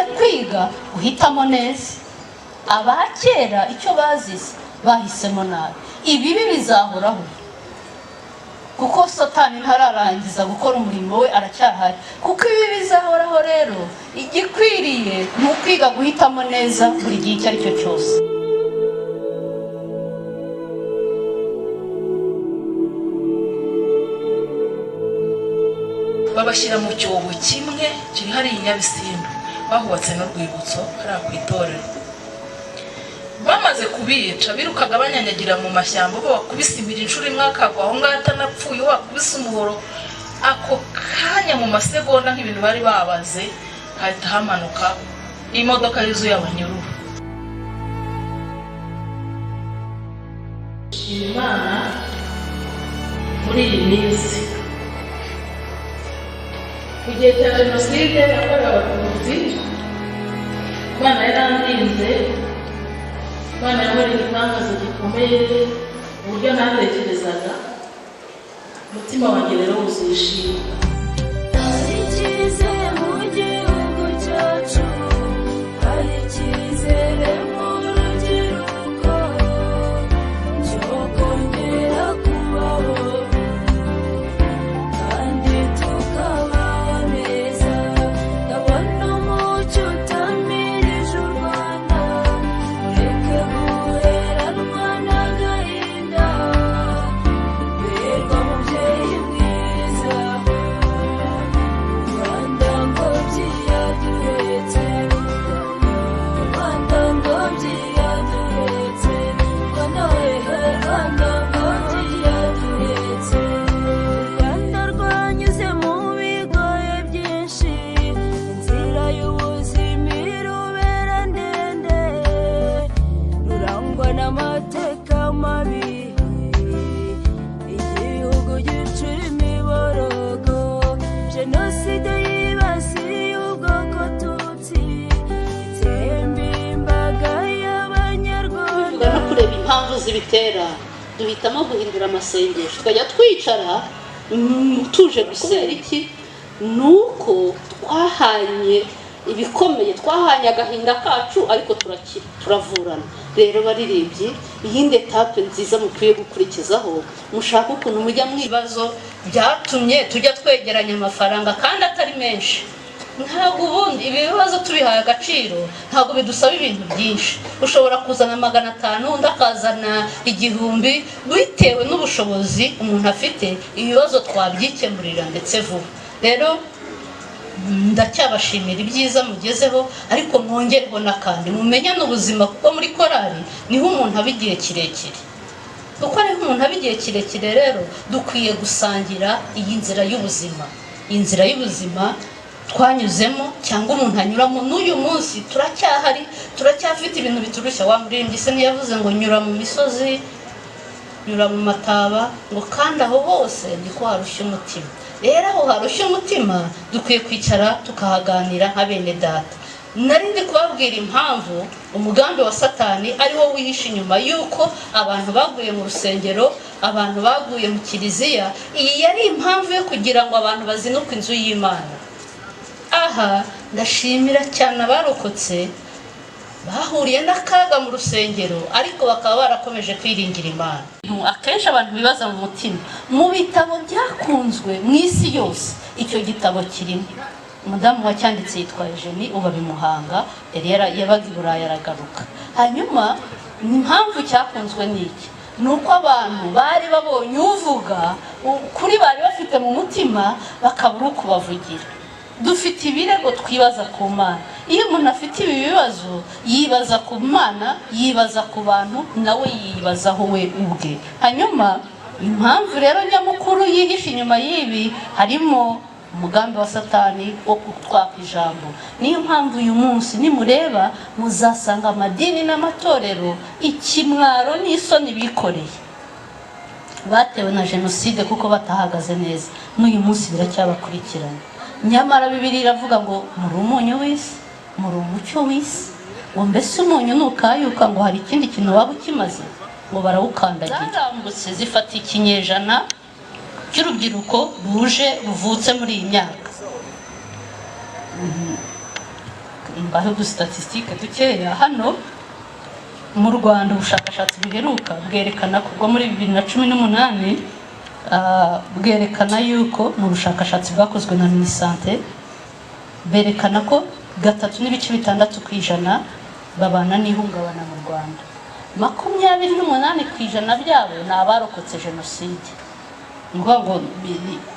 Dukwiye kwiga guhitamo neza. Abakera icyo bazize, bahisemo nabi. Ibibi bizahoraho kuko Satani ntararangiza gukora umurimo we, aracyahari. Kuko ibi bizahoraho rero, igikwiriye ni ukwiga guhitamo neza buri gihe icyo ari cyo cyose. Babashyira mu cyobo kimwe kiri hariya i Nyabisindu, bahubatse n'urwibutso hariya ku itorero. Bamaze kubica, birukaga banyanyagira mu mashyamba. Bo bakubise impiri inshuro imwe akagwa aho ngaho atanapfuye, wakubise umuhoro ako kanya mu masegonda nk'ibintu bari babaze, hahita hamanuka imodoka yuzuye abanyururu. Imana muri iyi minsi, mu gihe cya Jenoside yakorewe Abatutsi, Imana yarandinze. Imana yakoreye igitangaza gikomeye uburyo ntatekerezaga. Umutima wanjye rero wuzuye ishimwe. Hari icyizere mu gihugu cyacu, hari icyizere mu rubyiruko cyo kongera kubaho kandi tukabaho neza. Ndabona umucyo utamirije u Rwanda, ureke guheranwa n'agahinda. Berwa mubyeyi mwiza, Rwanda ngobyi yaduhetse, Rwanda ngobyi yaduhetse, Rwanda wehe, Rwanda ngobyi yaduhetse. U Rwanda rwanyuze mu bigoye byinshi, inzira y'ubuzima irubera ndende, rurangwa n'amateka mabi, igihugu gicura imiborogo. Jenoside yibasiye ubwoko Tutsi, itsemba imbaga y'Abanyarwanda. No kureba impamvu zibitera, duhitamo guhindura amasengesho, tukajya twicara tuje gusenga. Iki ni uko twahanye ibikomeye, twahanye agahinda kacu, ariko turakira, turavurana. Rero baririmbyi, iyindi étape nziza mukwiye gukurikizaho, mushaka ukuntu mujya mu bibazo byatumye tujya twegeranya amafaranga kandi atari menshi. Ntabwo ubundi ibi bibazo tubihaye agaciro, ntabwo bidusaba ibintu byinshi. Ushobora kuzana 500, undi akazana 1000, bitewe n'ubushobozi umuntu afite. Ibibazo twabyikemurira ndetse vuba. Rero ndacyabashimira ibyiza mugezeho, ariko mwongereho n'akandi, mumenyane ubuzima, kuko muri korali niho umuntu aba igihe kirekire. Kuko ariho umuntu aba igihe kirekire rero, dukwiye gusangira iyi nzira y'ubuzima, iyi nzira y'ubuzima twanyuzemo cyangwa umuntu anyuramo. N'uyu munsi turacyahari, turacyafite ibintu biturushya. Wa muririmbyi se ntiyavuze ngo nyura mu misozi, nyura mu mataba, ngo kandi aho hose niko harushya umutima? Rero aho harushya umutima dukwiye kwicara tukahaganira nka bene data. Nari ndi kubabwira impamvu umugambi wa Satani ari wo wihishe inyuma y'uko abantu baguye mu rusengero, abantu baguye mu kiliziya. Iyi yari impamvu yo kugira ngo abantu bazinuke inzu y'Imana. Aha ndashimira cyane abarokotse bahuriye n'akaga mu rusengero, ariko bakaba barakomeje kwiringira Imana. Akenshi abantu bibaza mu mutima, mu bitabo byakunzwe mu isi yose icyo gitabo kirimo. Umudamu wacyanditse yitwa Eugenie uba Muhanga, yari yabaga i Burayi aragaruka. Hanyuma impamvu cyakunzwe ni iki? Ni uko abantu bari babonye uvuga ukuri bari bafite mu mutima, bakabura ukubavugira. Dufite ibirego twibaza ku Mana. Iyo umuntu afite ibi bibazo, yibaza ku Mana, yibaza ku bantu, nawe yibazaho we ubwe. Hanyuma impamvu rero nyamukuru yihishe inyuma y'ibi, harimo umugambi wa Satani wo kutwaka ijambo. Niyo mpamvu uyu munsi nimureba muzasanga amadini n'amatorero, ikimwaro n'isoni bikoreye batewe na jenoside, kuko batahagaze neza, n'uyu munsi biracyabakurikirana. Nyamara Bibiliya iravuga ngo muri umunyu w'isi, muri umucyo w'isi. Ngo mbese umunyu nukayuka, ngo hari ikindi kintu waba ukimaze? Ngo barawukandagira. Zarambutse zifata ikinyejana cy'urubyiruko ruje ruvutse muri iyi myaka. Mbahe udustatistique dukeya. Hano mu Rwanda, ubushakashatsi buheruka bwerekana ko bwo muri 2018, bwerekana yuko mu bushakashatsi bwakozwe na MINISANTE, berekana ko 3.6% babana n'ihungabana mu Rwanda. 28% byabo ni abarokotse jenoside. Ni ukuvuga ngo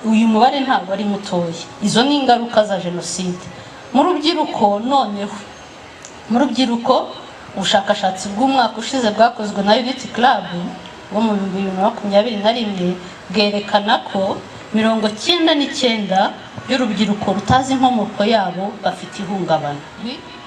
uyu mubare ntabwo ari mutoya. Izo ni ingaruka za jenoside. Mu rubyiruko noneho, mu rubyiruko, ubushakashatsi bw'umwaka ushize bwakozwe na Unity Club bwo mu 2021 bwerekana ko 99 by'urubyiruko rutazi inkomoko yabo bafite ihungabana.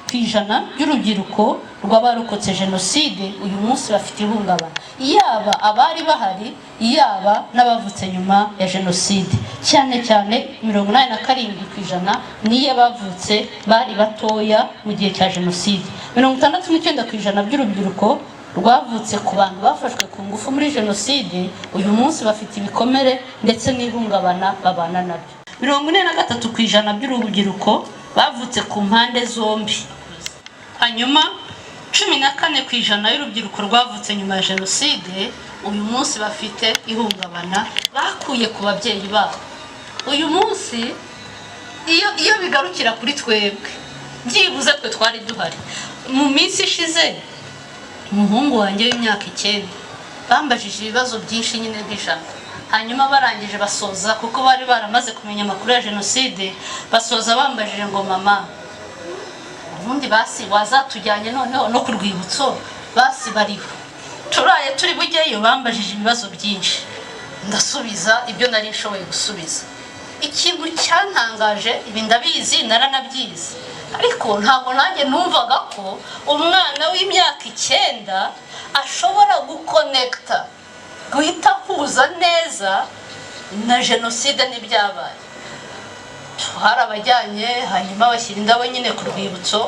Ku ijana by'urubyiruko rw'abarokotse jenoside uyu munsi bafite ihungabana, yaba abari bahari, yaba n'abavutse nyuma ya jenoside. Cyane cyane 87% niyo abavutse bari batoya mu gihe cya jenoside. 69% by'urubyiruko rwavutse ku bantu bafashwe ku ngufu muri jenoside uyu munsi bafite ibikomere ndetse n'ihungabana babana nabyo. 43% by'urubyiruko bavutse ku mpande zombi. Hanyuma 14% y'urubyiruko rwavutse nyuma ya jenoside uyu munsi bafite ihungabana bakuye ku babyeyi babo. Uyu munsi iyo bigarukira kuri twebwe, byibuze twe twari duhari. Mu minsi ishize, umuhungu wanjye w'imyaka 9 bambajije ibibazo byinshi nyine nk'ijana. Hanyuma barangije basoza, kuko bari baramaze kumenya amakuru ya jenoside, basoza bambajije ngo: "Mama, ubundi basi wazatujyanye noneho no ku rwibutso basi bariho?" Turaye turi bujyeyo. Bambajije ibibazo byinshi, ndasubiza ibyo nari nshoboye gusubiza. Ikintu cyantangaje, ibi ndabizi, naranabyize, ariko ntabwo nanjye numvaga ko umwana w'imyaka 9 ashobora guconnecta, guhita ahuza neza na jenoside n'ibyabaye. Hari abajyanye, hanyuma bashyira indabo nyine ku rwibutso.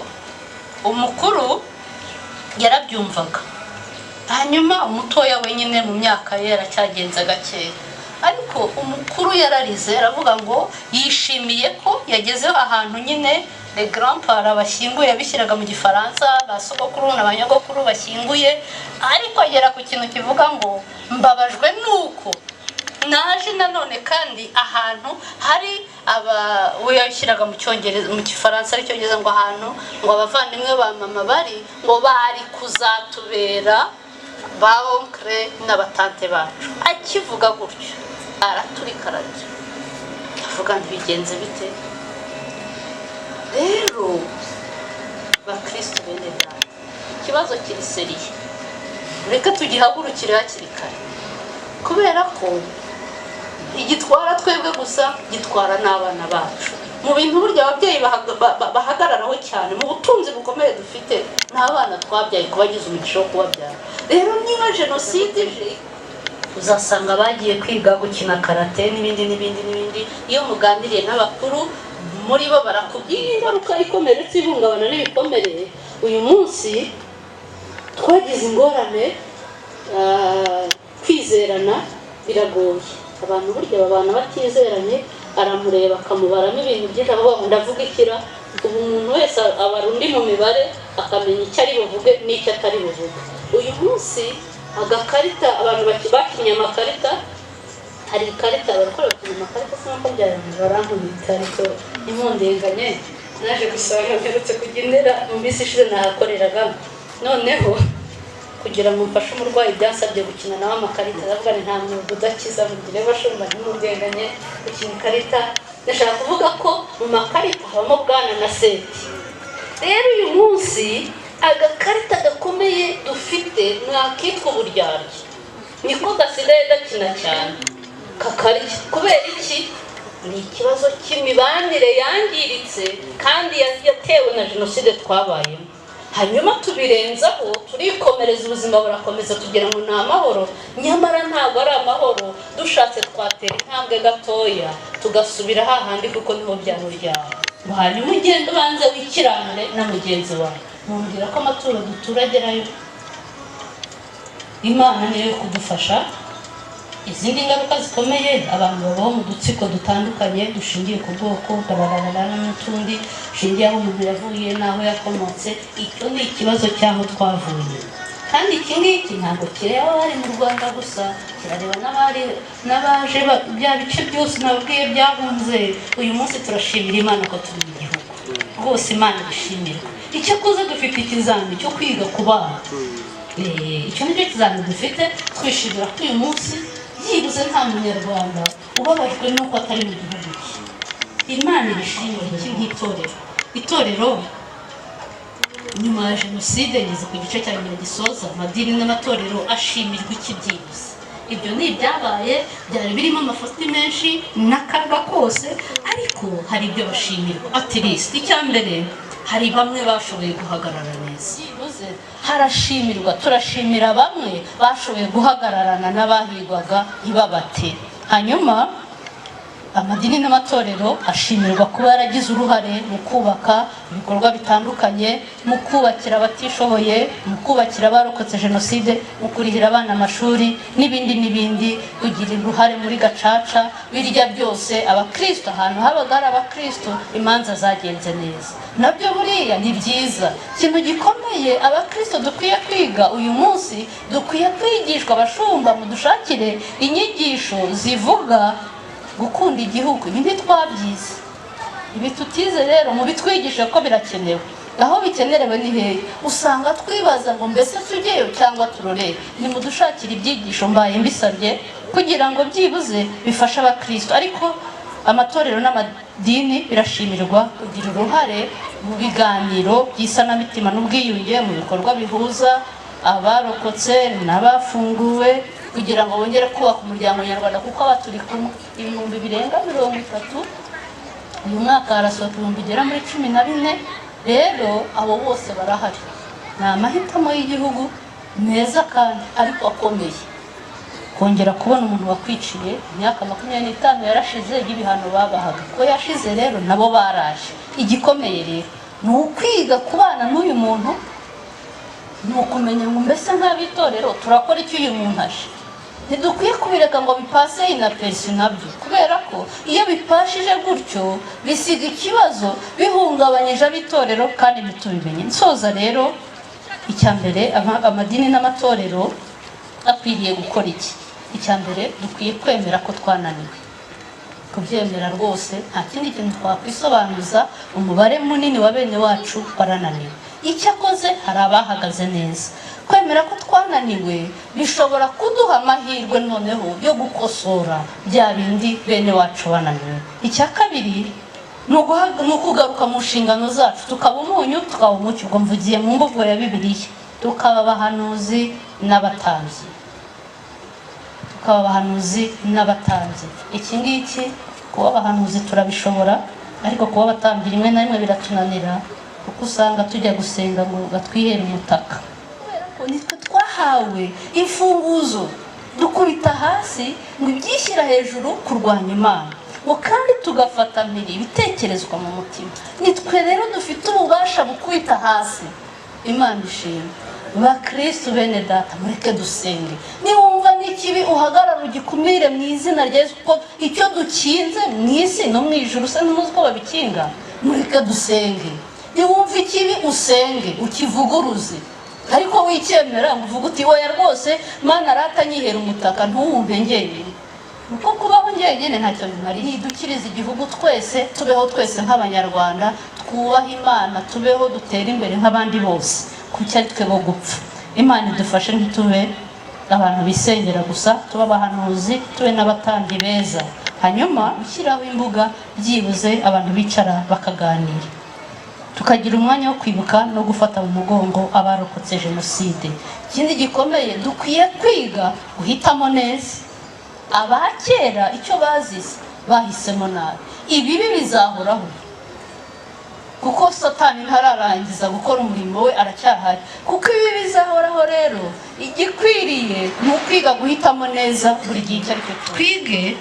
Umukuru yarabyumvaga, hanyuma umutoya wenyine mu myaka ye yaracyagenza gakeya. Ariko umukuru yararize, aravuga ngo yishimiye ko yageze ahantu nyine les grands-parents bashyinguye. Yabishyiraga mu Gifaransa, ba sogokuru na ba nyogokuru bashyinguye. Ariko agera ku kintu kivuga ngo: "Mbabajwe nuko naje nanone kandi ahantu hari aba." We yabishyiraga mu Cyongereza, mu Gifaransa aricyo ngo ahantu ngo abavandimwe ba mama bari, ngo bari kuzatubera ba oncle n'abatante bacu. Akivuga gutyo araturika, ararira. Avuga ngo: "Bigenze bite?" Rero bakristo bene data, ikibazo kiri sérieux. Reka tugihagurukire hakiri kare, kubera ko ntigitwara twebwe gusa, gitwara n'abana bacu. Mu bintu burya ababyeyi bahagararaho cyane mu butunzi bukomeye dufite ni abana twabyaye, kubagize umugisha wo kubabyara. Rero niba jenoside ije, uzasanga bagiye kwiga gukina karate n'ibindi n'ibindi n'ibindi. Iyo muganiriye n'abakuru muri bo, barakubwira ingaruka ikomeye ndetse ihungabana n'ibikomere. Uyu munsi twagize ingorane, kwizerana biragoye. Abantu burya babana batizeranye. Aramureba akamubaramo ibintu byinshi, akavuga ngo: "Ndavuga ikira." Ubu umuntu wese abara undi mu mibare, akamenya icyo ari buvuge n'icyo atari buvuge. Uyu munsi agakarita, abantu bakinnye amakarita, hari ikarita barakora, bakina amakarita, sinako byarangiye barankubita, ariko impundenganye naje gusanga mperutse kujya Indera mu minsi ishize, nahakoreraga. Noneho kugira ngo mfashe umurwayi byansabye gukina nawe amakarita. Ndavuga nti: "Nta mwuga udakiza." Mugire bashumba, ntimundenganye. Gukina ikarita, ndashaka kuvuga ko mu makarita habamo bwana na seti. Rero uyu munsi agakarita gakomeye dufite ni akitwa uburyarya, niko gasigaye gakina cyane, kakarya. Kubera iki? Ni ikibazo cy'imibanire yangiritse kandi yatewe na jenoside twabayemo. Hanyuma tubirenzaho, turikomereza, ubuzima burakomeza, tugira ngo ni amahoro, nyamara ntabwo ari amahoro. Dushatse twatera intambwe gatoya tugasubira hahandi, kuko niho byaro ryawe. Hanyuma ugende ubanze wikiranure na mugenzi wawe. Mumbwira ko amaturo dutura agerayo. Imana niyo yo kudufasha. Izindi ngaruka zikomeye, abantu babaho mu dutsiko dutandukanye dushingiye ku bwoko, barararara n'utundi dushingiye aho umuntu yavuye n'aho yakomotse. Icyo ni ikibazo cy'aho twavuye, kandi iki ngiki ntabwo kireba abari mu Rwanda gusa, kirareba n'abari n'abaje bya bice byose nababwiye byahunze. Uyu munsi turashimira Imana ko turi mu gihugu rwose, Imana ibishimirwa. Icyakoze dufite ikizami cyo kwiga kubana. Icyo nicyo kizami dufite. Twishimira ko uyu munsi byibuze nta munyarwanda ubabajwe n'uko atari mu gihugu cye. Imana ibishimira. Iki nk'itorero, itorero nyuma ya jenoside, ngeze ku gice cya nyuma gisoza, amadini n'amatorero ashimirwa iki? Byibuze ibyo ni ibyabaye, byari birimo amafuti menshi n'akaga kose, ariko hari ibyo bashimirwa. At least icya mbere, hari bamwe bashoboye guhagarara neza. Byibuze harashimirwa, turashimira bamwe bashoboye guhagararana n'abahigwaga ntibabate. Hanyuma amadini n'amatorero ashimirwa kuba yaragize uruhare mu kubaka ibikorwa bitandukanye, mu kubakira abatishoboye, mu kubakira abarokotse jenoside, mu kurihira abana amashuri n'ibindi n'ibindi, kugira uruhare muri gacaca. Birya byose abakristo, ahantu habaga hari abakristo imanza zagenze neza. Nabyo buriya ni byiza. Ikintu gikomeye abakristo dukwiye kwiga uyu munsi, dukwiye kwigishwa, abashumba mudushakire inyigisho zivuga gukunda igihugu. Ibi ntitwabyize, ibi tutize rero mubitwigishe ko birakenewe. Aho bikenerewe ni hehe? Usanga twibaza ngo mbese tujyeyo cyangwa turorere? Nimudushakire ibyigisho, mbaye mbisabye, kugira ngo byibuze bifashe abakristo. Ariko amatorero n'amadini birashimirwa kugira uruhare mu biganiro by'isanamitima n'ubwiyunge, mu bikorwa bihuza abarokotse n'abafunguwe kugira ngo bongere kubaka umuryango nyarwanda, kuko aba turi kumwe 30,000 birenga, uyu mwaka harasohoka 14,000 bigera muri. Rero abo bose barahari. Ni amahitamo y'igihugu meza kandi ariko akomeye, kongera kubona umuntu wakwiciye. Imyaka 25 yarashize y'ibihano babahaga ko yashize, rero nabo baraje. Igikomeye rero ni ukwiga kubana n'uyu muntu, ni ukumenya ngo mbese nk'ab'itorero turakora icyo uyu muntu aje. Ntidukwiye kubireka ngo bipase inaperçu nabyo, kubera ko iyo bipashije gutyo bisiga ikibazo, bihungabanyije ab'itorero kandi ntitubimenye. Nsoza rero, icya mbere, amadini n'amatorero akwiriye gukora iki? Icya mbere, dukwiye kwemera ko twananiwe. Kubyemera rwose, nta kindi kintu twakwisobanuza. Umubare munini wa bene wacu warananiwe. Icyakoze hari abahagaze neza. Kwemera ko twananiwe bishobora kuduha amahirwe noneho yo gukosora bya bindi bene wacu bananiwe. Icya kabiri ni ukugaruka mu nshingano zacu, tukaba umunyu, tukaba umucyo. Ubwo mvugiye mu mvugo ya Bibiliya, tukaba abahanuzi n'abatambyi, tukaba abahanuzi n'abatambyi. Iki ngiki, kuba abahanuzi turabishobora, ariko kuba abatambyi rimwe na rimwe biratunanira, kuko usanga tujya gusenga ngo batwihere umutaka. Kubera ko nitwe twahawe imfunguzo, dukubita hasi ngo ibyishyira hejuru kurwanya Imana, ngo kandi tugafata mpiri ibitekerezwa mu mutima. Nitwe rero dufite ububasha bukubita hasi. Imana ishimwe. Bakristu bene data, mureke dusenge. Niwumva n'ikibi, uhagarara ugikumire mu izina rya Yesu, kuko icyo dukinze mu isi no mu ijuru se ntimuzi ko babikinga? Mureke dusenge. Niwumva ikibi, usenge ukivuguruze, ariko wicyemera ngo uvuge uti: "Oya rwose Mana, aratanyihera umutaka, ntuwumve njyenyine," kuko kubaho njyenyine ntacyo bimariye. Nidukirize igihugu twese, tubeho twese nk'abanyarwanda, twubahe Imana, tubeho dutere imbere nk'abandi bose. Kuki ari twe bo gupfa? Imana idufashe ntitube abantu bisengera gusa, tube abahanuzi, tube n'abatambyi beza. Hanyuma gushyiraho imbuga byibuze abantu bicara bakaganira, tukagira umwanya wo kwibuka no gufata mu mugongo abarokotse jenoside. Ikindi gikomeye, dukwiye kwiga guhitamo neza. Abakera icyo bazize, bahisemo nabi. Ibibi bizahoraho kuko Satani ntararangiza gukora umurimo we, aracyahari. Kuko ibi bizahoraho rero, igikwiriye ni ukwiga guhitamo neza buri gihe icyo ari cyo cyose.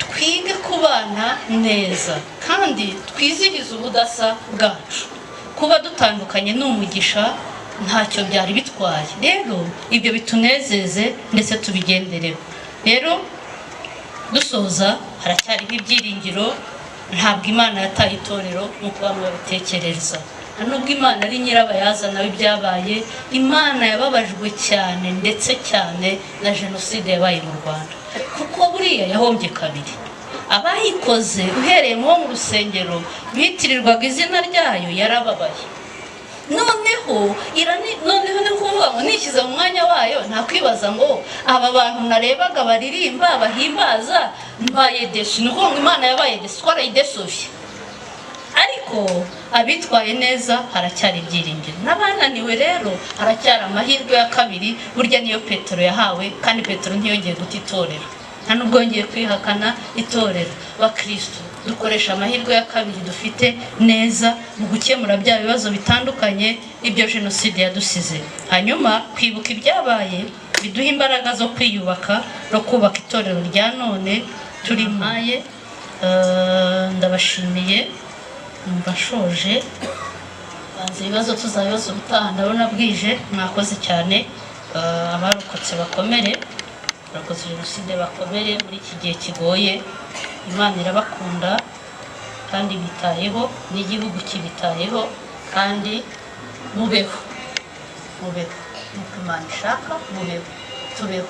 Twige kubana neza kandi twizihize ubudasa bwacu. Kuba dutandukanye ni umugisha. Ntacyo byari bitwaye. Rero ibyo bitunezeze ndetse tubigendereho. Rero dusoza, haracyariho ibyiringiro. Ntabwo Imana yataye itorero nk'uko bamwe babitekereza, nta nubwo Imana ari nyirabayazana w'ibyabaye. Imana yababajwe cyane, ndetse cyane, na jenoside yabaye mu Rwanda, kuko buriya yahombye kabiri. Abayikoze, uhereye mu bo mu rusengero bitirirwaga izina ryayo, yarababaye. Noneho noneho ni ukuvuga ngo nishyize mu mwanya wayo, nta kwibaza ngo aba bantu narebaga baririmba bahimbaza mbaye déçu. Ni ukuvuga ngo Imana yabaye déçue, twarayidesovye. Ariko abitwaye neza haracyari ibyiringiro, n'abananiwe rero haracyari amahirwe ya kabiri. Burya niyo Petero yahawe, kandi Petero ntiyongeye guta itorero, nta nubwo yongeye kwihakana itorero. Bakristo, dukoresha amahirwe ya kabiri dufite neza mu gukemura bya bibazo bitandukanye ibyo jenoside yadusize. Hanyuma kwibuka ibyabaye biduha imbaraga zo kwiyubaka no kubaka itorero rya none turi mpaye. Ndabashimiye, numva nshoje. Banza ibibazo tuzabibaza ubutaha, ndabona bwije. Mwakoze cyane. Abarokotse bakomere, abarokotse jenoside bakomere muri iki gihe kigoye. Imana irabakunda kandi bitayeho, n'igihugu kibitayeho. Kandi mubeho, mubeho nk'uko Imana ishaka, mubeho, tubeho,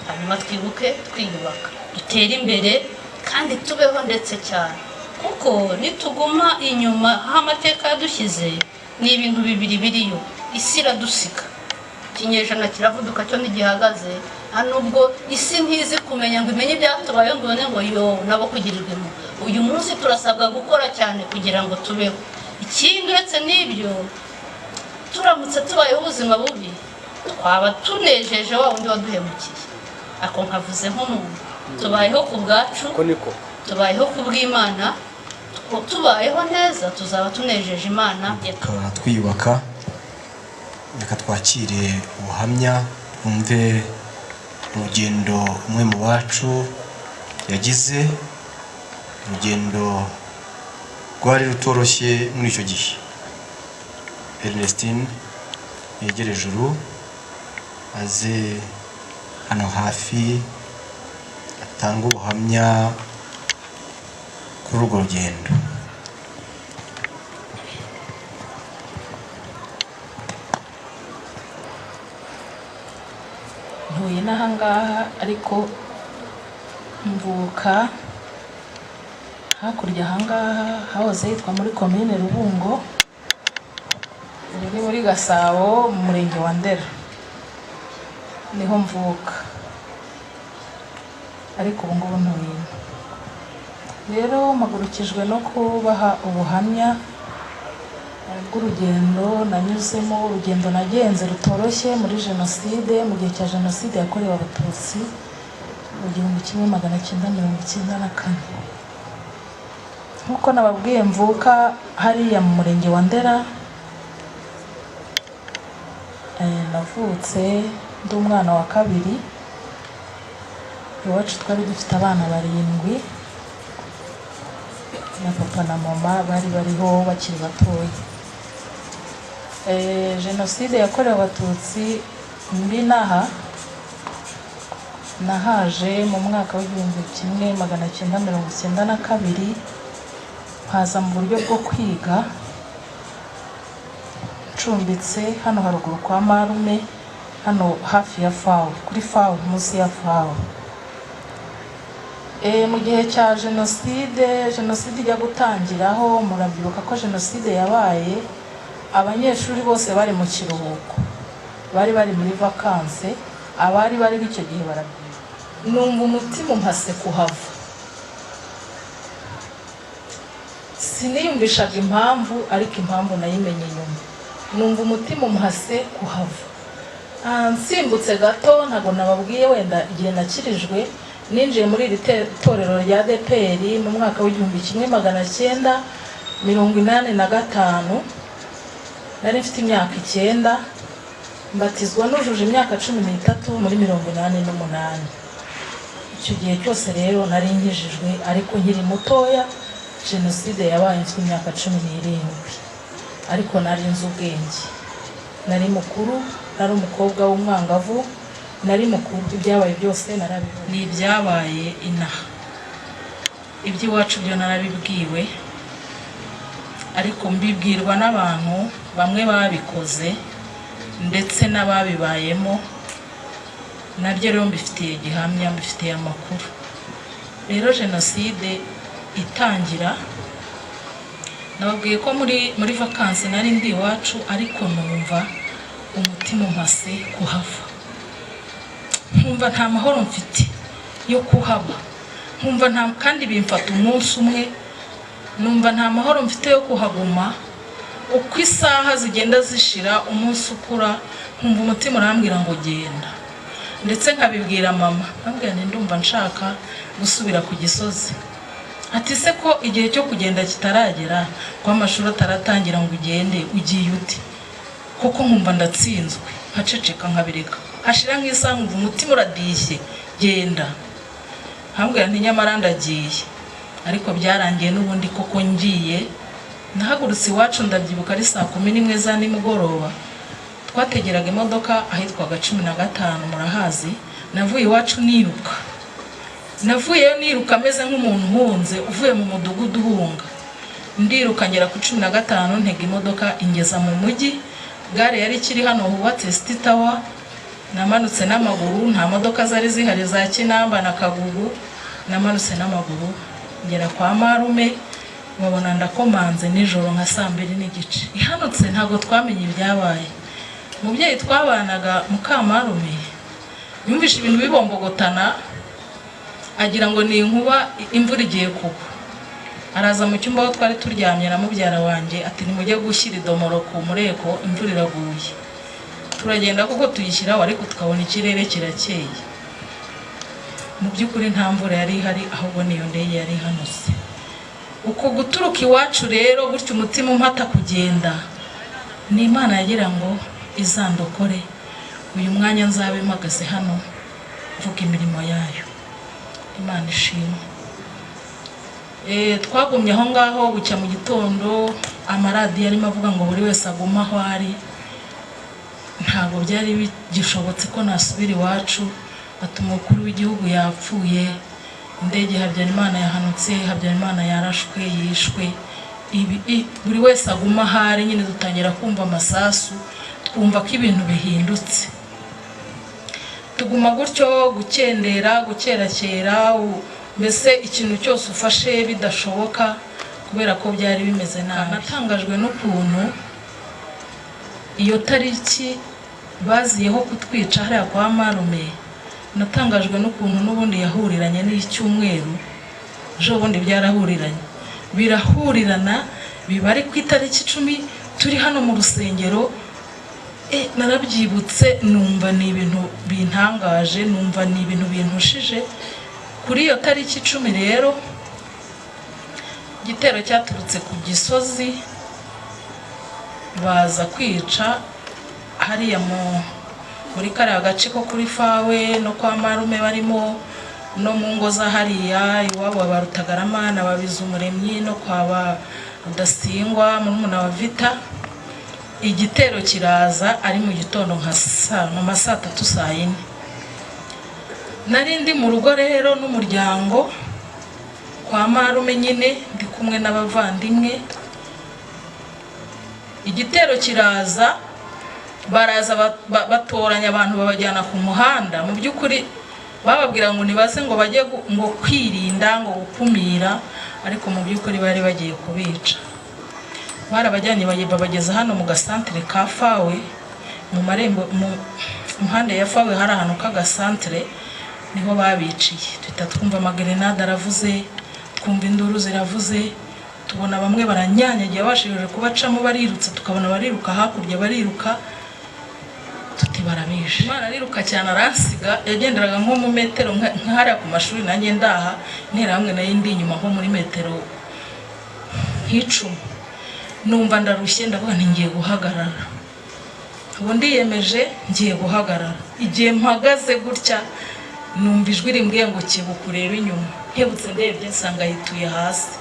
hanyuma twibuke twiyubaka, dutere imbere kandi tubeho ndetse cyane, kuko nituguma inyuma aho amateka yadushyize, ni ibintu bibiri biriyo: isi iradusiga, ikinyejana kiravuduka cyo ntigihagaze. Nta nubwo isi ntizi kumenya ngo imenye ibyatubayeho, ngo ibone ngo yo nabo kugirirwa impuhwe. Uyu munsi turasabwa gukora cyane kugira ngo tubeho. Ikindi uretse n'ibyo, turamutse tubayeho ubuzima bubi, twaba tunejeje wa wundi waduhemukiye. Ako nkavuze nk'umuntu. Tubayeho ku bwacu, Ko niko. tubayeho ku bw'Imana. Tubayeho neza tuzaba tunejeje Imana. Tukaba twiyubaka. Reka twakire ubuhamya, twumve urugendo umwe mu bacu yagize, urugendo rwari rutoroshye muri icyo gihe. Ernestine yegere ijuru, aze hano hafi atange ubuhamya kuri urwo rugendo. Ntuye n'ahangaha, ariko mvuka hakurya ahangaha hahoze hitwa muri Komine Rubungo, ubu ni muri Gasabo, mu murenge wa Ndera, niho mvuka, ariko ubu ngubu ntuye ino. Rero mpagurukijwe no kubaha ubuhamya bw'urugendo nanyuzemo, urugendo nagenze rutoroshye muri jenoside, mu gihe cya jenoside yakorewe Abatutsi mu 1994. Nk'uko nababwiye, mvuka hariya mu murenge wa Ndera. Navutse ndi umwana wa kabiri. Iwacu twari dufite abana barindwi, na papa na mama bari bariho bakiri batoya. Jenoside yakorewe Abatutsi mbi naha nahaje mu mwaka w'1992, mpaza mu buryo bwo kwiga, ncumbitse hano haruguru kwa marume, hano hafi ya FAWE, kuri FAWE, munsi ya FAWE. Mu gihe cya jenoside, jenoside ijya gutangiraho, murabyibuka ko jenoside yabaye abanyeshuri bose bari mu kiruhuko, bari bari muri vacances. Abari bariho icyo gihe barabyibuka. Numva umutima umpase kuhava. Siniyumvishaga impamvu, ariko impamvu nayimenye nyuma. Numva umutima umuhase kuhava. Nsimbutse gato, ntabwo nababwiye wenda igihe nakirijwe. Ninjiye muri iri torero rya ADEPR mu mwaka w'1985, nari mfite imyaka 9, mbatizwa nujuje imyaka 13 muri 88. Icyo gihe cyose rero nari nkijijwe, ariko nkiri mutoya. Jenoside yabaye mfite imyaka 17, ariko nari nzi ubwenge. Nari mukuru, nari umukobwa w'umwangavu, nari mukuru. Ibyabaye byose narabibonye. Ni ibyabaye inaha, iby'iwacu byo narabibwiwe, ariko mbibwirwa n'abantu bamwe babikoze ndetse n'ababibayemo. Nabyo rero mbifitiye gihamya, mbifitiye amakuru. Rero jenoside itangira, nababwiye ko muri vakansi nari ndi iwacu, ariko numva umutima umpase kuhava, nkumva nta mahoro mfite yo kuhaba, nkumva nta kandi bimfata umunsi umwe, numva nta mahoro mfite yo kuhaguma. Uko isaha zigenda zishira, umunsi ukura, nkumva umutima urambwira ngo genda, ndetse nkabibwira mama, nkabwira nti ndumva nshaka gusubira ku Gisozi. Ati se ko igihe cyo kugenda kitaragera, ko amashuri ataratangira, ngo ugende ugiye ute koko? Nkumva ndatsinzwe, nkaceceka nkabireka. Hashira nk'isaha nkumva umutima uradishye, genda. Nkambwira nti nyamara ndagiye. Ariko byarangiye n'ubundi koko ngiye. Nahagurutse iwacu, ndabyibuka, ari saa 11 za nimugoroba. Twategeraga imodoka ahitwaga 15, murahazi. Navuye iwacu niruka, navuyeyo niruka ameze nk'umuntu uhunze, uvuye mu mudugudu uhunga. Ndiruka ngera ku 15, ntega imodoka ingeza mu mujyi. Gare yari ikiri hano hubatse City Tower. Namanutse n'amaguru, nta modoka zari zihari za Kinamba na Kagugu. Namanutse n'amaguru ngera kwa marume, babona ndakomanze nijoro nka saa 2:30. Ihanutse ntabwo twamenye ibyabaye. Umubyeyi twabanaga, mukamarume, yumvishe ibintu bibombogotana, agira ngo ni inkuba, imvura igiye kugwa. Araza mu cyumba aho twari turyamye na mubyara wanjye, ati nimujye gushyira idomoro ku mureko, imvura iraguye. Turagenda kuko tuyishyiraho, ariko tukabona ikirere kirakeye. Mu by'ukuri nta mvura yari ihari, ahubwo niyo ndege yari ihanutse. Uko guturuka iwacu rero gutyo, umutima umpata kugenda, ni Imana yagira ngo izandokore uyu mwanya nzabe mpagaze hano mvuga imirimo yayo. Imana ishimwe. Twagumye aho ngaho bucya mu gitondo, amaradiyo arimo avuga ngo buri wese agume aho ari. Ntabwo byari bigishobotse ko nasubira iwacu. Ati umukuru w'igihugu yapfuye, indege Habyarimana yahanutse, Habyarimana yarashwe, yishwe. Ibi buri wese aguma aho ari nyine. Dutangira kumva amasasu, twumva ko ibintu bihindutse. Tuguma gutyo, gukendera, gukerakera, mbese ikintu cyose ufashe bidashoboka, kubera ko byari bimeze nabi. Natangajwe n'ukuntu iyo tariki baziyeho kutwica hariya kwa marume, natangajwe n'ukuntu n'ubundi yahuriranye n'icyumweru. Ejo bundi byarahuriranye, birahurirana, biba ari ku itariki 10, turi hano mu rusengero. Narabyibutse numva ni ibintu bintangaje, numva ni ibintu bintushije. Kuri iyo tariki 10 rero, igitero cyaturutse ku Gisozi, baza kwica hariya muri kariya gace ko kuri Fawe no kwa marume barimo, no mu ngo za hariya iwabo wa ba Rutagarama na ba Bizumuremyi, no kwa ba Rudasingwa, murumuna wa Vita. Igitero kiraza ari mu gitondo nka saa mu ma saa 3, saa 4. Nari ndi mu rugo rero n'umuryango kwa marume nyine, ndi kumwe n'abavandimwe. Igitero kiraza, baraza batoranya abantu babajyana ku muhanda. Mu by'ukuri bababwira ngo nibaze, ngo bajye ngo kwirinda, ngo gukumira, ariko mu by'ukuri bari bagiye kubica. Barabajyanye, babageza hano mu gasantere ka Fawe, mu marembo, mu mpande ya Fawe hari ahantu k'agasantere, niho babiciye. Duhita twumva amagerenade aravuze, twumva induru ziravuze, tubona bamwe baranyanyagiye, bashije kubacamo barirutse, tukabona bariruka hakurya, bariruka, tuti barabishe. Imana ariruka cyane aransiga, yagenderaga nko mu metero nka hariya ku mashuri, nanjye ndaha, Interahamwe nayo indi inyuma nko muri metero nk'icumi. Numva ndarushye, ndavuga nti ngiye guhagarara ubu, ndiyemeje ngiye guhagarara. Igihe mpagaze gutya, numva ijwi rimbwiye ngo kebuka urebe inyuma. Nkebutse ndebye, nsanga yituye hasi.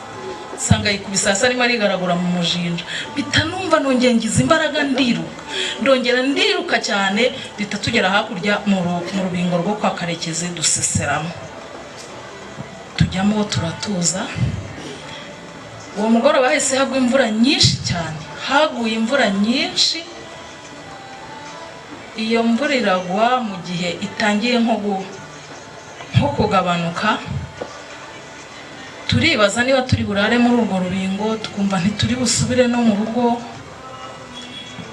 Nsanga yikubise hasi arimo arigaragura mu mujinja. Mpita numva nongeye ngize imbaraga, ndiruka, ndongera ndiruka cyane, duhita tugera hakurya mu rubingo rwo kwa Karekezi, duseseramo, tujyamo, turatuza. Uwo mugoroba hahise hagwa imvura nyinshi cyane, haguye imvura nyinshi. Iyo mvura iragwa, mu gihe itangiye nko kugabanuka, turibaza niba turi burare muri urwo rubingo, twumva ntituri busubire no mu rugo.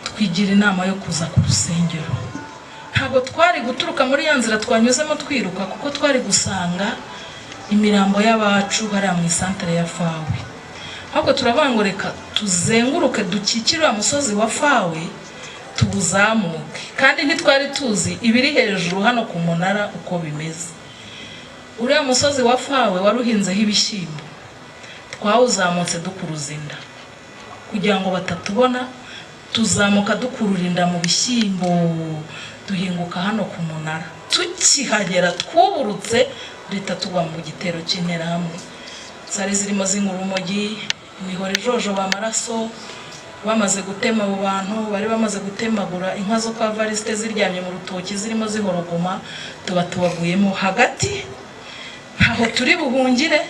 Twigira inama yo kuza ku rusengero. Ntabwo twari guturuka muri ya nzira twanyuzemo twiruka, kuko twari gusanga imirambo y'abacu hariya mu isantere ya Fawe. Ahubwo turavuga ngo reka tuzenguruke, dukikire uriya musozi wa Fawe, tuwuzamuke, kandi ntitwari tuzi ibiri hejuru hano ku munara uko bimeze. Uriya musozi wa Fawe wari uhinzeho ibishyimbo. Twawuzamutse dukuruza inda kugira ngo batatubona, tuzamuka dukurura inda mu bishyimbo, duhinguka hano ku munara. Tukihagera twuburutse, duhita tugwa mu gitero cy'interahamwe zari zirimo zinywa urumogi, imihoro ijojoba amaraso. Bamaze gutema abo bantu, bari bamaze gutemagura inka zo kwa Varisite ziryamye mu rutoki zirimo zihorogoma, tuba tubaguyemo hagati. Ntaho turi buhungire,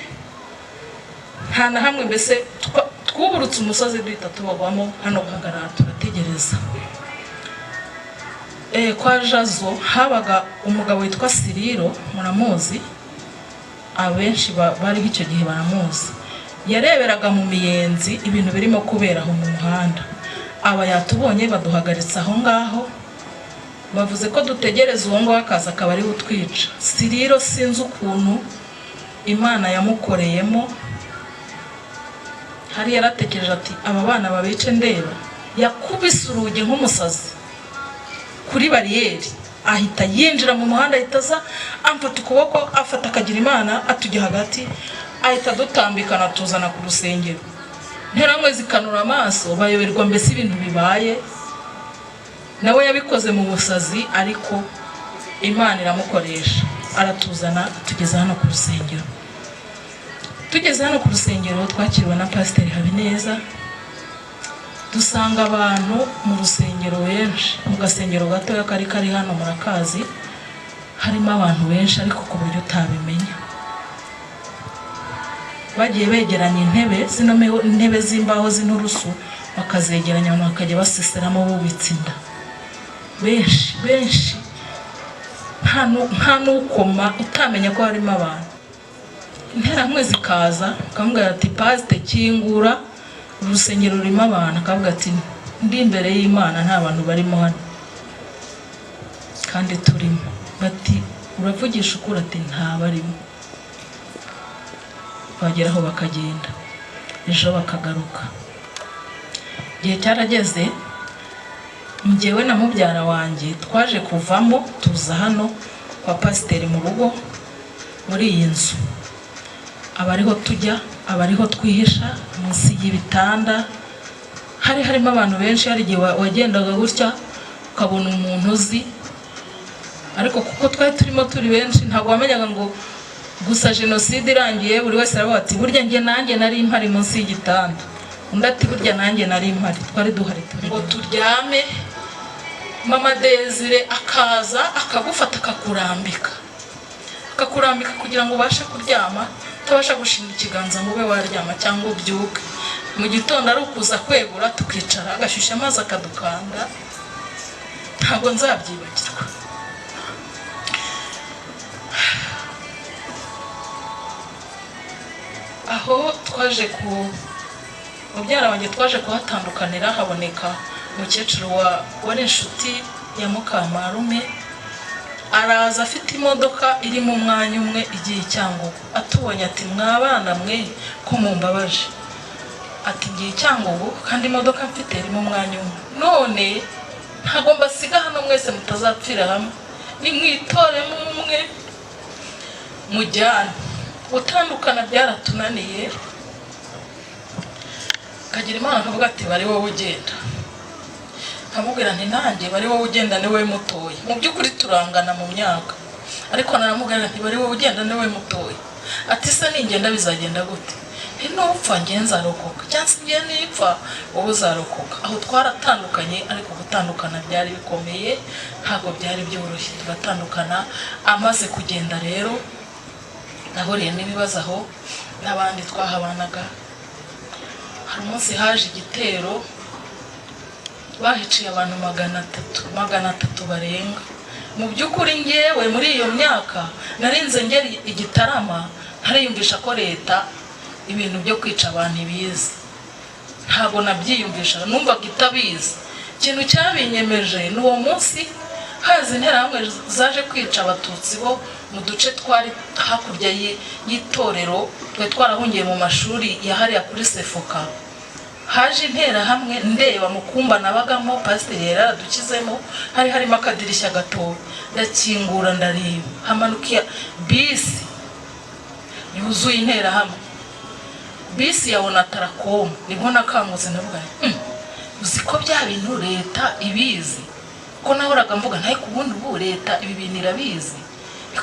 nta na hamwe. Mbese twuburutse umusozi, duhita tubagwamo hano. Guhagarara turategereza. Kwa Jazo habaga umugabo witwa Siriro, muramuzi, abenshi bariho icyo gihe baramuzi. Yareberaga mu miyenzi ibintu birimo kubera aho mu muhanda. Aba yatubonye baduhagaritse aho ngaho, bavuze ko dutegereza uwo nguwo akaza akaba ari utwica. Siriro sinzi ukuntu Imana yamukoreyemo, hari yaratekereje ati aba bana babice ndeba. Yakubise urugi nk'umusazi kuri bariyeri, ahita yinjira mu muhanda, ahita aza amfata ukuboko, afata akagira Imana, atujya hagati, ahita adutambikana, tuzana ku rusengero. Interahamwe zikanura amaso, bayoberwa mbese ibintu bibaye. Nawe yabikoze mu busazi, ariko Imana iramukoresha, aratuzana, tugeze hano ku rusengero. Tugeze hano ku rusengero, twakiriwe na Pasiteri Habineza. Dusanga abantu mu rusengero benshi, mu gasengero gatoya kari kari hano murakazi, harimo abantu benshi ariko ku buryo utabimenya. Bagiye begeranya intebe, zino ntebe z'imbaho z'inturusu, bakazegeranya, abantu bakajya baseseramo bubitse inda, benshi benshi, nta n'ukoma, utamenya ko harimo abantu. Interahamwe zikaza, bakamubwira ati pasite, kingura, urusengero rurimo abantu. Akavuga ati ndi imbere y'Imana, nta bantu barimo hano kandi turimo. Bati uravugisha ukuri? Ati nta barimo. Bageraho bakagenda, ejo bakagaruka. Igihe cyarageze, njyewe na mubyara wanjye twaje kuvamo, tuza hano kwa pasiteri mu rugo muri iyi nzu, aba ariho tujya, aba ariho twihisha munsi y'ibitanda. Hari harimo abantu benshi. Hari igihe wagendaga gutya ukabona umuntu uzi, ariko kuko twari turimo turi benshi, ntabwo wamenyaga. Ngo gusa jenoside irangiye, buri wese aravuga ati burya njye nanjye nari mpari munsi y'igitanda, undi ati burya nanjye nari mpari. Twari duhari turi ngo turyame, Mama Desire akaza akagufata, akakurambika kugira ngo ubashe kuryama, utabasha gushinga ikiganza ngo ube waryama cyangwa ubyuke. Mu gitondo ari ukuza kwegura, tukicara, agashyushya amazi akadukanda. Ntabwo nzabyibagirwa. Aho twaje ku mubyara wanjye, twaje kuhatandukanira, haboneka umukecuru wari inshuti ya mukamarume, araza afite imodoka irimo umwanya umwe igiye i Cyangugu. Atubonye ati mwabana mwe ko mumbabaje? Ati ngiye i Cyangugu kandi imodoka mfite irimo umwanya umwe, none ntabwo mbasiga hano mwese mutazapfira hamwe, nimwitoremo umwe mujyane. Gutandukana byaratunaniye. Kagira Imana akavuga ati bari wowe ugenda, nkamubwira nti nanjye bari wowe ugenda, ni wowe mutoya. Mu by'ukuri turangana mu myaka, ariko naramubwira nti bari wowe ugenda, ni wowe mutoya. Ati se ningenda bizagenda gute? Nupfa njye nzarokoka, cyangwa se njye nipfa wowe uzarokoka. Aho twaratandukanye, ariko gutandukana byari bikomeye, ntabwo byari byoroshye, turatandukana. Amaze kugenda rero nahuriye n'ibibazo aho n'abandi twahabanaga. Hari umunsi haje igitero, bahiciye abantu 300 barenga. Mu by'ukuri ngewe muri iyo myaka narinze ngera i Gitarama ntariyumvisha ko leta ibintu byo kwica abantu ibizi, ntabwo nabyiyumvisha, numvaga itabizi. Ikintu cyabinyemeje ni uwo munsi haza interahamwe zaje kwica abatutsi bo mu duce twari hakurya y'itorero, twari twarahungiye mu mashuri ya hariya kuri Sefoka. Haje interahamwe, ndeba mu kumba nabagamo, pasiteri yari yaradukizemo, hari harimo akadirishya gatoya, ndakingura ndareba, hamanuka bisi yuzuye interahamwe, bisi ya Onatracom. Nibwo nakangutse ndavuga nti, uzi ko bya bintu leta ibizi, ko nahoraga mvuga ntaye ku bundi, ubu leta ibi bintu irabizi,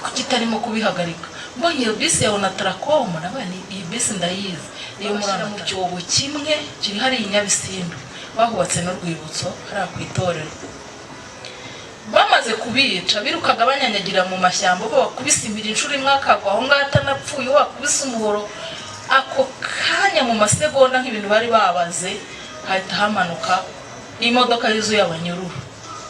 kuki itarimo kubihagarika? Mbonye iyo bisi ya Onatracom ndavuga nti iyi bisi ndayizi, iyo muri mu cyobo kimwe kiri hariya i Nyabisindu, bahubatse n'urwibutso hariya ku itorero. Bamaze kubica birukaga banyanyagira mu mashyamba, bo bakubise impiri inshuro imwe akagwa aho ngaho atanapfuye, wakubise umuhoro ako kanya mu masegonda nk'ibintu bari babaze, hahita hamanuka imodoka yuzuye abanyururu,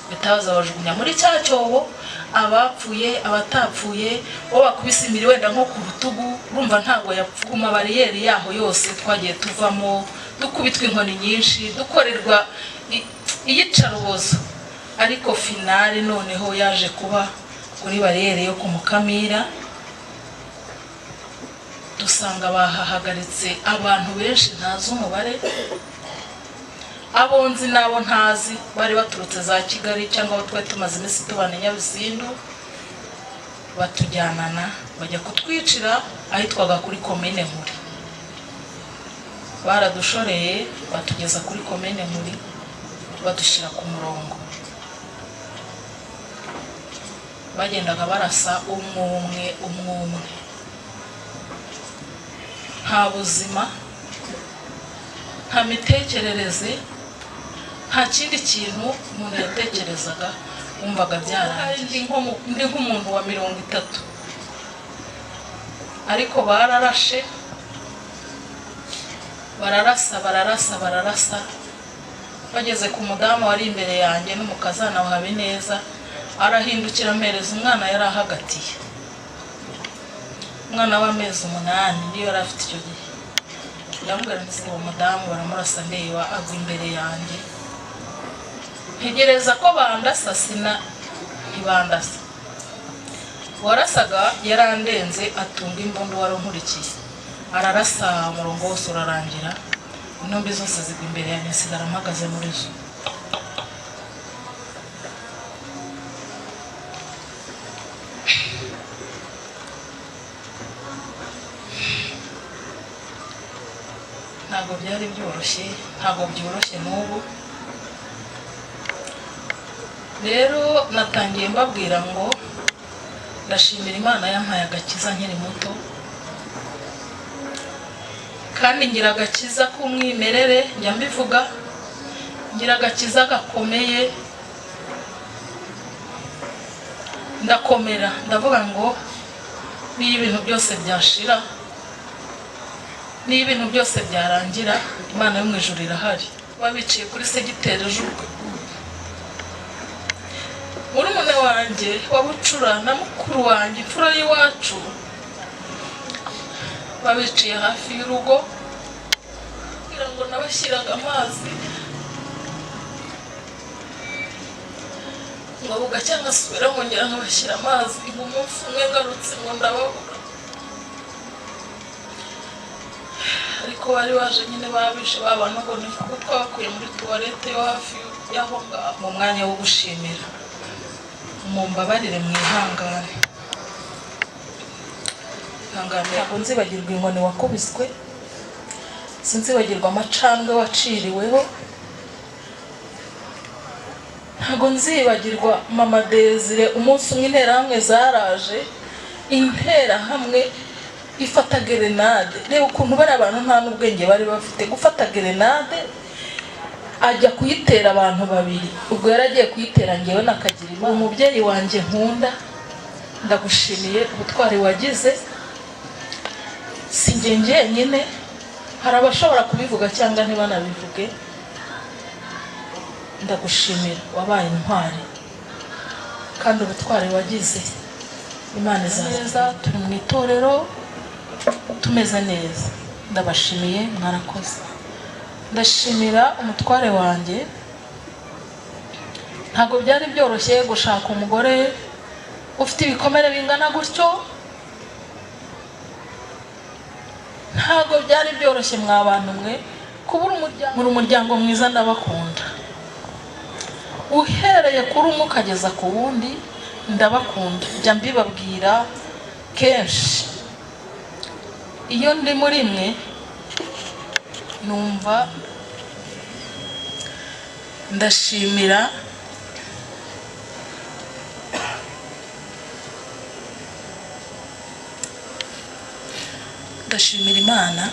bahita baza bajugunya muri cya cyobo, abapfuye abatapfuye, uwo bakubise impiri wenda nko ku rutugu, urumva ntabwo yapfuye. Ku mabariyeri yaho yose twagiye tuvamo dukubitwa inkoni nyinshi, dukorerwa iyicarubozo, ariko finale noneho yaje kuba kuri bariyeri yo ku Mukamira, dusanga bahahagaritse abantu benshi ntazi umubare, abo nzi n'abo ntazi, bari baturutse za Kigali cyangwa abo twari tumaze iminsi tubana i Nyabisindu, batujyanana bajya kutwicira ahitwaga kuri komine Nkuri. Baradushoreye batugeza kuri komine Nkuri, badushyira ku murongo, bagendaga barasa umwe umwe umwe umwe, nta buzima, nta mitekerereze, nta kindi kintu umuntu yatekerezaga, wumvaga byarangiye. Ndi nk'umuntu wa 30, ariko bararashe, bararasa, bararasa, bararasa, bageze ku mudamu wari imbere yanjye n'umukazana wa Habineza, arahindukira ampereza umwana yari ahagatiye, umwana w'amezi 8 niyo yari afite icyo gihe. Ndamubwira nti uwo mudamu baramurasa, ndeba agwa imbere yanjye, ntegereza ko bandasa, sina ntibandasa. Uwarasaga yarandenze, atunga imbunda wari unkurikiye, ararasa, umurongo wose urarangira, intumbi zose zigwa imbere yanjye, nsigara mpagaze muri zo. Ntabwo byari byoroshye, ntabwo byoroshye n'ubu. Rero natangiye mbabwira ngo ndashimira Imana yampaye agakiza nkiri muto, kandi ngira agakiza k'umwimerere, njya mbivuga, ngira agakiza gakomeye, ndakomera, ndavuga ngo niyo ibintu byose byashira, niyo ibintu byose byarangira, Imana yo mu ijuru irahari. Babiciye kuri segiteri Jurwe, murumuna wanjye wa bucura na mukuru wanjye imfura y'iwacu babiciye hafi y'urugo, kugira ngo nabashyiraga amazi ngo bugacya ngasubira nkongera nkabashyira amazi, ngo umunsi umwe ngarutse ngo ndababura, ariko bari baje nyine babishe babana, ngo ni kuko twabakuye muri tuwarete yo hafi y'aho ngaho. Mu mwanya wo gushimira, mumbabarire mwihangane, ihangane, ntabwo nzibagirwa inkoni wakubiswe, sinzibagirwa amacandwe waciriweho, ntabwo nzibagirwa mama Desire. Umunsi umwe interahamwe zaraje, interahamwe Ifata gerenade. Reba ukuntu bari abantu nta n'ubwenge bari bafite. Gufata gerenade ajya kuyitera abantu babiri, ubwo yari agiye kuyitera ngewe nakagira imana. Umubyeyi wanjye nkunda, ndagushimiye ubutwari wagize. Si njye njyenyine, hari abashobora kubivuga cyangwa ntibanabivuge. Ndagushimira, wabaye intwari kandi ubutwari wagize Imana izaza. Turi mu itorero tumeze neza, ndabashimiye, mwarakoze. Ndashimira umutware wanjye, ntabwo byari byoroshye gushaka umugore ufite ibikomere bingana gutyo, ntabwo byari byoroshye mwa bantu mwe. Kubura umuryango, muri umuryango mwiza, ndabakunda, uhereye kuri umwe ukageza ku wundi, ndabakunda, njya mbibabwira kenshi. Iyo ndi muri mwe numva ndashimira Imana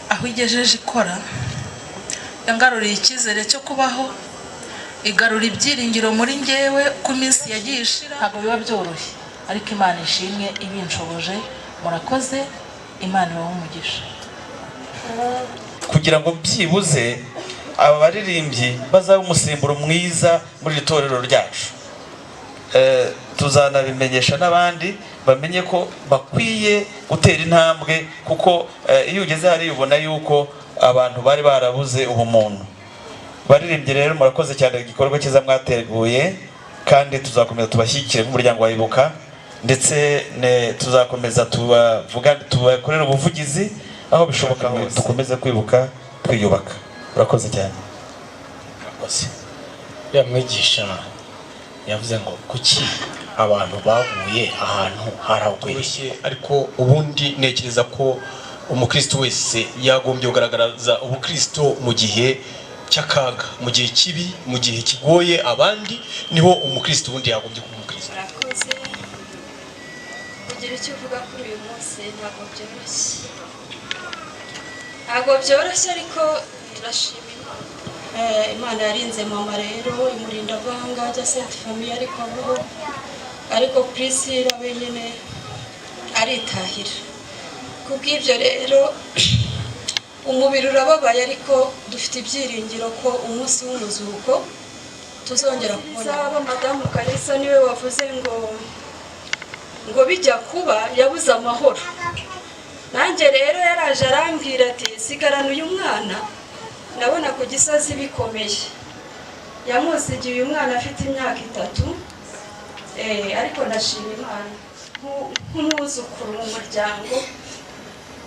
aho igejeje ikora, yangaruriye icyizere cyo kubaho, igarura ibyiringiro muri njyewe. Uko iminsi yagiye ishira, ntabwo biba byoroshye, ariko Imana ishimwe ibinshoboje. Murakoze, Imana ibahe umugisha. Kugira ngo byibuze aba baririmbyi bazabe umusemburo mwiza muri iri torero ryacu. Tuzanabimenyesha n'abandi bamenye ko bakwiye gutera intambwe, kuko iyo ugeze hariya ubona yuko abantu bari barabuze ubumuntu. Baririmbyi rero murakoze cyane, igikorwa cyiza mwateguye, kandi tuzakomeza tubashyigikire nk'umuryango wa Ibuka, ndetse tuzakomeza tubavuga, tubakorere ubuvugizi aho bishoboka hose, dukomeze kwibuka twiyubaka. Urakoze cyane. Murakoze. Uriya mwigisha yavuze ngo kuki abantu baguye ahantu haragwiriye, ariko ubundi ntekereza ko umukristo wese yagombye kugaragaza ubukristo mu gihe cy'akaga, mu gihe kibi, mu gihe kigoye abandi, niho umukristo ubundi yagombye kuba umukristo. Murakoze. Kugira icyo uvuga kuri uyu munsi ntabwo byoroshye, ntabwo byoroshye, ariko turashima Imana. Imana yarinze mama rero, imurinda avanga ajya Sainte Famille, ariko abaho, ariko Priscilla wenyine aritahira. Kubw'ibyo rero umubiri urababaye, ariko dufite ibyiringiro ko umunsi w'umuzuko tuzongera kubona. Madamu Kalisa niwe wavuze ngo bijya kuba yabuze amahoro. Nanjye rero yaraje arambwira ati sigarana uyu mwana, ndabona ku Gisozi bikomeye. Yamusigiye uyu mwana afite imyaka 3, ariko ndashima Imana nk'umwuzukuru mu muryango.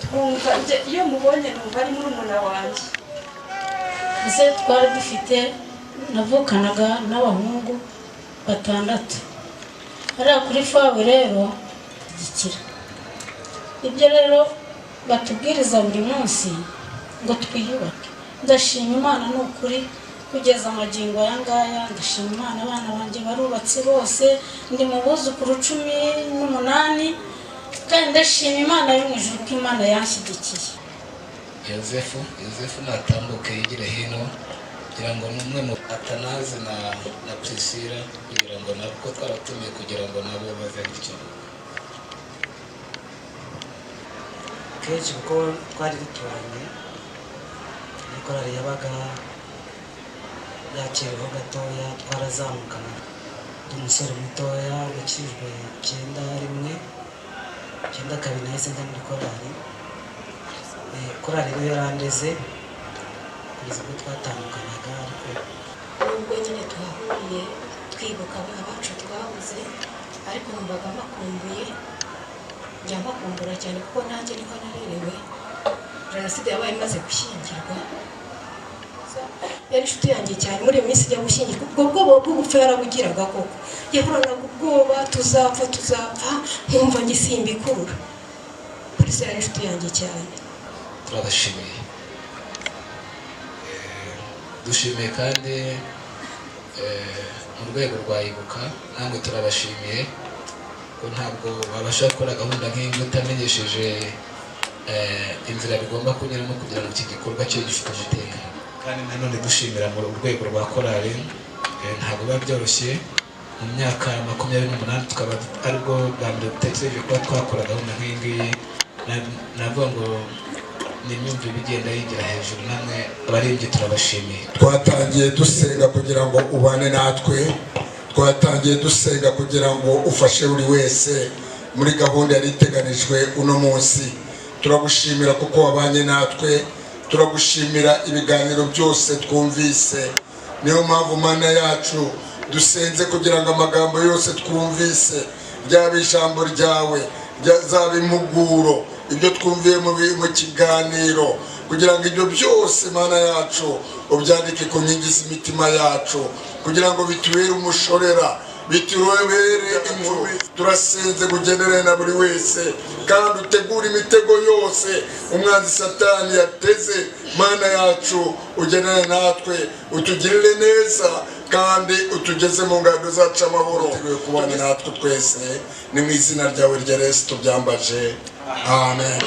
Twumva iyo mubonye numva ari murumuna wanjye. Ese twari dufite, navukanaga n'abahungu 6 hariya kuri fawe rero gikira. Ibyo rero batubwiriza buri munsi ngo twiyubake. Ndashima Imana ni ukuri kugeza amagingo aya ngaya, ndashima Imana, abana banjye barubatse bose, ndi mu buzukuru 18, kandi ndashima Imana yo mu ijuru ko Imana yanshyigikiye. Yosefu natambuke yigire hino, kugira ngo n'umwe mu Atanazi na Priscilla, kugira ngo nabo ko twaratumiye, kugira ngo nabo baze gutyo. Kenshi kuko twari duturanye, korali yabaga yakereweho gatoya, twarazamukana. Ndi umusore mutoya, nakijwe 91, 92 nahise njya muri korali. Korali rero yarandeze kugeza ubwo twatandukanaga. Ariko nubwo nyine tuhahuriye twibuka abacu twabuze, ariko numvaga mbakumbuye, njya mbakumbura cyane kuko nanjye niko narerewe. Jenoside yabaye imaze gushyingirwa, yari inshuti yanjye cyane. Muri iyi minsi ijya gushyingirwa, ubwo bwoba bwo gupfa yarabugiraga koko, yahoranaga ubwoba tuzapfa tuzapfa, nkumva njye simbikurura. Polisi yari inshuti yanjye cyane. Turabashimiye, dushimiye kandi mu rwego rwa Ibuka namwe turabashimiye Ko ntabwo wabasha gukora gahunda nk'iyi ngiyi utamenyesheje inzira bigomba kunyuramo kugira ngo iki gikorwa kibe gifite umutekano. Kandi nanone dushimira mu rwego rwa korali, ntabwo biba byoroshye mu myaka 28 tukaba aribwo bwa mbere dutekereje kuba twakora gahunda nk'iyi ngiyi. Navuga ngo ni imyumvire igenda yigira hejuru, namwe abaririmbyi turabashimiye. Twatangiye dusenga kugira ngo ubane natwe, twatangiye dusenga kugira ngo ufashe buri wese muri gahunda yari iteganijwe uno munsi. Turagushimira kuko wabanye natwe, turagushimira ibiganiro byose twumvise. Niyo mpamvu, Mana yacu, dusenze kugira ngo amagambo yose twumvise, ryaba ijambo ryawe, zaba impuguro, ibyo twumviye mu kiganiro, kugira ngo ibyo byose, Mana yacu, ubyandike ku nkingi z'imitima yacu, kugira ngo bitubere umushorera, bitubere inkuru. Turasenze kugenderere na buri wese, kandi utegure imitego yose umwanzi Satani yateze. Mana yacu, ugendane natwe, utugirire neza, kandi utugeze mu ngando zacu amahoro. Kubana natwe twese, ni mu izina ryawe rya Yesu tubyambaje, amen.